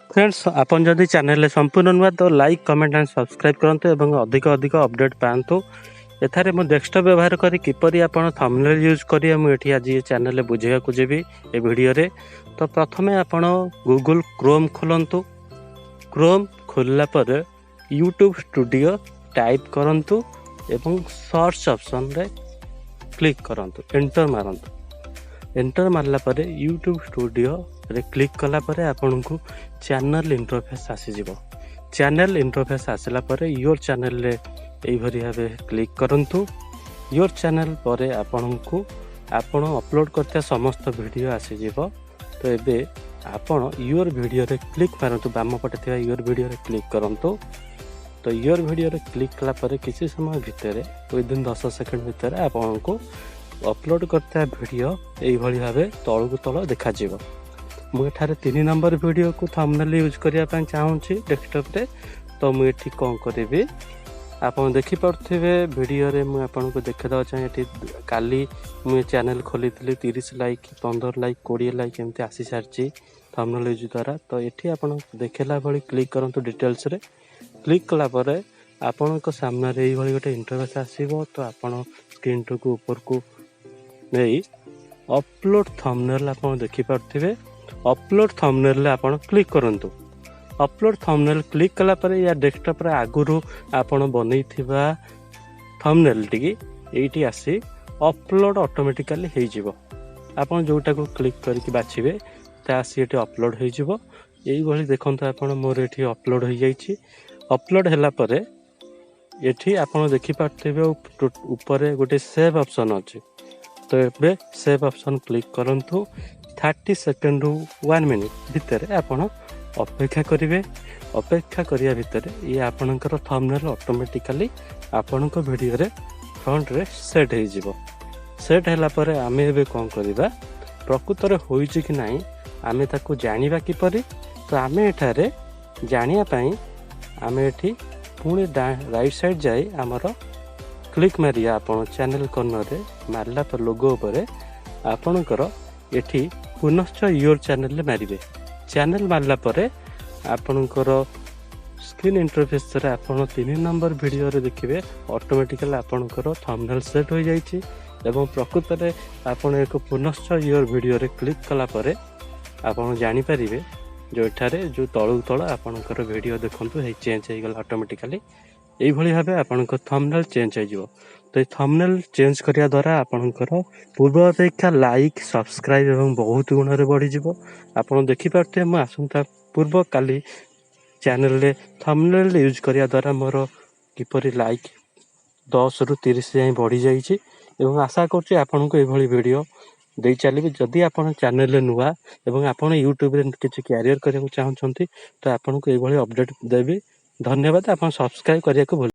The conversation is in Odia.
ଫ୍ରେଣ୍ଡସ୍, ଆପଣ ଯଦି ଚ୍ୟାନେଲରେ ସମ୍ପୂର୍ଣ୍ଣ ନୂଆ ତ ଲାଇକ୍, କମେଣ୍ଟ ଆଣ୍ଡ ସବସ୍କ୍ରାଇବ୍ କରନ୍ତୁ ଏବଂ ଅଧିକ ଅଧିକ ଅପଡ଼େଟ୍ ପାଆନ୍ତୁ। ଏଠାରେ ମୁଁ ଡେସ୍କଟପ୍ ବ୍ୟବହାର କରି କିପରି ଆପଣ ଥମ୍ବନେଲ୍ ୟୁଜ୍ କରିବେ, ମୁଁ ଏଠି ଆଜି ଏ ଚ୍ୟାନେଲରେ ବୁଝେଇବାକୁ ଯିବି ଏ ଭିଡ଼ିଓରେ। ତ ପ୍ରଥମେ ଆପଣ ଗୁଗୁଲ୍ କ୍ରୋମ୍ ଖୋଲନ୍ତୁ। କ୍ରୋମ୍ ଖୋଲିଲା ପରେ ୟୁଟ୍ୟୁବ୍ ଷ୍ଟୁଡ଼ିଓ ଟାଇପ୍ କରନ୍ତୁ ଏବଂ ସର୍ଚ୍ଚ ଅପସନ୍ରେ କ୍ଲିକ୍ କରନ୍ତୁ, ଏଣ୍ଟର ମାରନ୍ତୁ। ଏଣ୍ଟର ମାରିଲା ପରେ ୟୁଟ୍ୟୁବ୍ ଷ୍ଟୁଡ଼ିଓରେ କ୍ଲିକ୍ କଲା ପରେ ଆପଣଙ୍କୁ ଚ୍ୟାନେଲ୍ ଇଣ୍ଟରଫେସ୍ ଆସିଯିବ। ଚ୍ୟାନେଲ୍ ଇଣ୍ଟରଫେସ୍ ଆସିଲା ପରେ your ଚ୍ୟାନେଲ୍ରେ ଏଇଭଳି ଭାବେ କ୍ଲିକ୍ କରନ୍ତୁ। Your channel ପରେ ଆପଣଙ୍କୁ ଆପଣ ଅପଲୋଡ଼ କରିଥିବା ସମସ୍ତ ଭିଡ଼ିଓ ଆସିଯିବ। ତ ଏବେ ଆପଣ your ଭିଡ଼ିଓରେ କ୍ଲିକ୍ ମାରନ୍ତୁ। ବାମ ପଟେ ଥିବା your ଭିଡ଼ିଓରେ କ୍ଲିକ୍ କରନ୍ତୁ। ତ your ଭିଡ଼ିଓରେ କ୍ଲିକ୍ କଲା ପରେ କିଛି ସମୟ ଭିତରେ, ୱିଦିନ୍ 10 ସେକେଣ୍ଡ ଭିତରେ ଆପଣଙ୍କୁ ଅପଲୋଡ଼ କରିଥିବା ଭିଡ଼ିଓ ଏଇଭଳି ଭାବେ ତଳକୁ ତଳ ଦେଖାଯିବ। ମୁଁ ଏଠାରେ 3 ନମ୍ବର ଭିଡ଼ିଓକୁ ଥମ୍ବନେଲ୍ ୟୁଜ୍ କରିବା ପାଇଁ ଚାହୁଁଛି ଡେସ୍କଟପ୍ରେ। ତ ମୁଁ ଏଠି କ'ଣ କରିବି, ଆପଣ ଦେଖିପାରୁଥିବେ ଭିଡ଼ିଓରେ। ମୁଁ ଆପଣଙ୍କୁ ଦେଖାଇଦେବାକୁ ଚାହେଁ, ଏଠି କାଲି ମୁଁ ଏ ଚ୍ୟାନେଲ୍ ଖୋଲିଥିଲି, 30 ଲାଇକ୍, 15 ଲାଇକ୍, 20 ଲାଇକ୍ ଏମିତି ଆସିସାରିଛି ଥମ୍ବନେଲ୍ ୟୁଜ୍ ଦ୍ୱାରା। ତ ଏଠି ଆପଣ ଦେଖିଲା ଭଳି କ୍ଲିକ୍ କରନ୍ତୁ। ଡିଟେଲ୍ସରେ କ୍ଲିକ୍ କଲା ପରେ ଆପଣଙ୍କ ସାମ୍ନାରେ ଏଇଭଳି ଗୋଟେ ଇଣ୍ଟରଫେସ୍ ଆସିବ। ତ ଆପଣ ସ୍କ୍ରିନ୍ଟିକୁ ଉପରକୁ ନେଇ ଅପଲୋଡ଼ ଥମ୍ବନେଲ୍ ଆପଣ ଦେଖିପାରୁଥିବେ। ଅପଲୋଡ଼ ଥମ୍ବନେଲ୍ରେ ଆପଣ କ୍ଲିକ୍ କରନ୍ତୁ। ଅପଲୋଡ଼ ଥମ୍ବନେଲ୍ କ୍ଲିକ୍ କଲା ପରେ ୟା ଡେସ୍କଟପ୍ରେ ଆଗରୁ ଆପଣ ବନେଇଥିବା ଥମ୍ବନେଲ୍ଟିକି ଏଇଠି ଆସି ଅପଲୋଡ଼ ଅଟୋମେଟିକାଲି ହେଇଯିବ। ଆପଣ ଯେଉଁଟାକୁ କ୍ଲିକ୍ କରିକି ବାଛିବେ, ତା ଆସି ଏଠି ଅପଲୋଡ଼ ହେଇଯିବ। ଏଇଭଳି ଦେଖନ୍ତୁ ଆପଣ, ମୋର ଏଠି ଅପଲୋଡ଼ ହେଇଯାଇଛି। ଅପଲୋଡ଼ ହେଲା ପରେ ଏଠି ଆପଣ ଦେଖିପାରୁଥିବେ, ଉପରେ ଗୋଟେ ସେଭ୍ ଅପସନ୍ ଅଛି। ତ ଏବେ ସେଭ୍ ଅପସନ୍ କ୍ଲିକ୍ କରନ୍ତୁ। 30 ସେକେଣ୍ଡରୁ 1 ମିନିଟ୍ ଭିତରେ ଆପଣ ଅପେକ୍ଷା କରିବେ। ଅପେକ୍ଷା କରିବା ଭିତରେ ଇଏ ଆପଣଙ୍କର ଥମ୍ବନେଲ୍ ଅଟୋମେଟିକାଲି ଆପଣଙ୍କ ଭିଡ଼ିଓରେ ଫ୍ରଣ୍ଟରେ ସେଟ୍ ହେଇଯିବ। ସେଟ୍ ହେଲା ପରେ ଆମେ ଏବେ କ'ଣ କରିବା? ପ୍ରକୃତରେ ହୋଇଛି କି ନାହିଁ, ଆମେ ତାକୁ ଜାଣିବା କିପରି? ତ ଆମେ ଏଠାରେ ଜାଣିବା ପାଇଁ ଆମେ ଏଠି ପୁଣି ରାଇଟ୍ ସାଇଡ଼୍ ଯାଇ ଆମର କ୍ଲିକ୍ ମାରିବା। ଆପଣ ଚ୍ୟାନେଲ୍ କର୍ଣ୍ଣରରେ ମାରିଲା ପରେ ଲୋଗୋ ଉପରେ ଆପଣଙ୍କର ଏଠି ପୁନଶ୍ଚ your ଚ୍ୟାନେଲ୍ରେ ମାରିବେ। ଚ୍ୟାନେଲ୍ ମାରିଲା ପରେ ଆପଣଙ୍କର ସ୍କ୍ରିନ୍ ଇଣ୍ଟରଫେସ୍ରେ ଆପଣ 3 ନମ୍ବର ଭିଡ଼ିଓରେ ଦେଖିବେ, ଅଟୋମେଟିକାଲି ଆପଣଙ୍କର ଥମ୍ବନେଲ୍ ସେଟ୍ ହୋଇଯାଇଛି। ଏବଂ ପ୍ରକୃତରେ ଆପଣ ଏକ ପୁନଶ୍ଚ your ଭିଡ଼ିଓରେ କ୍ଲିକ୍ କଲା ପରେ ଆପଣ ଜାଣିପାରିବେ ଯେଉଁ ଏଠାରେ ଯେଉଁ ତଳକୁ ତଳ ଆପଣଙ୍କର ଭିଡ଼ିଓ ଦେଖନ୍ତୁ ହେଇ ଚେଞ୍ଜ ହେଇଗଲା ଅଟୋମେଟିକାଲି। ଏଇଭଳି ଭାବେ ଆପଣଙ୍କ ଥମ୍ବନେଲ୍ ଚେଞ୍ଜ ହେଇଯିବ। ତ ଏଇ ଥମ୍ବନେଲ୍ ଚେଞ୍ଜ କରିବା ଦ୍ୱାରା ଆପଣଙ୍କର ପୂର୍ବ ଅପେକ୍ଷା ଲାଇକ୍, ସବସ୍କ୍ରାଇବ୍ ଏବଂ ବହୁତ ଗୁଣରେ ବଢ଼ିଯିବ। ଆପଣ ଦେଖିପାରୁଥିବେ, ମୁଁ ଆସନ୍ତା ପୂର୍ବ କାଲି ଚ୍ୟାନେଲରେ ଥମ୍ବନେଲ୍ ୟୁଜ୍ କରିବା ଦ୍ୱାରା ମୋର କିପରି ଲାଇକ୍ 10ରୁ 30 ଯାଏଁ ବଢ଼ିଯାଇଛି। ଏବଂ ଆଶା କରୁଛି ଆପଣଙ୍କୁ ଏଇଭଳି ଭିଡ଼ିଓ ଦେଇ ଚାଲିବି। ଯଦି ଆପଣ ଚ୍ୟାନେଲରେ ନୂଆ ଏବଂ ଆପଣ ୟୁଟ୍ୟୁବରେ କିଛି କ୍ୟାରିୟର କରିବାକୁ ଚାହୁଁଛନ୍ତି, ତ ଆପଣଙ୍କୁ ଏଇଭଳି ଅପଡ଼େଟ୍ ଦେବି। ଧନ୍ୟବାଦ। ଆପଣ ସବସ୍କ୍ରାଇବ୍ କରିବାକୁ ଭୁଲ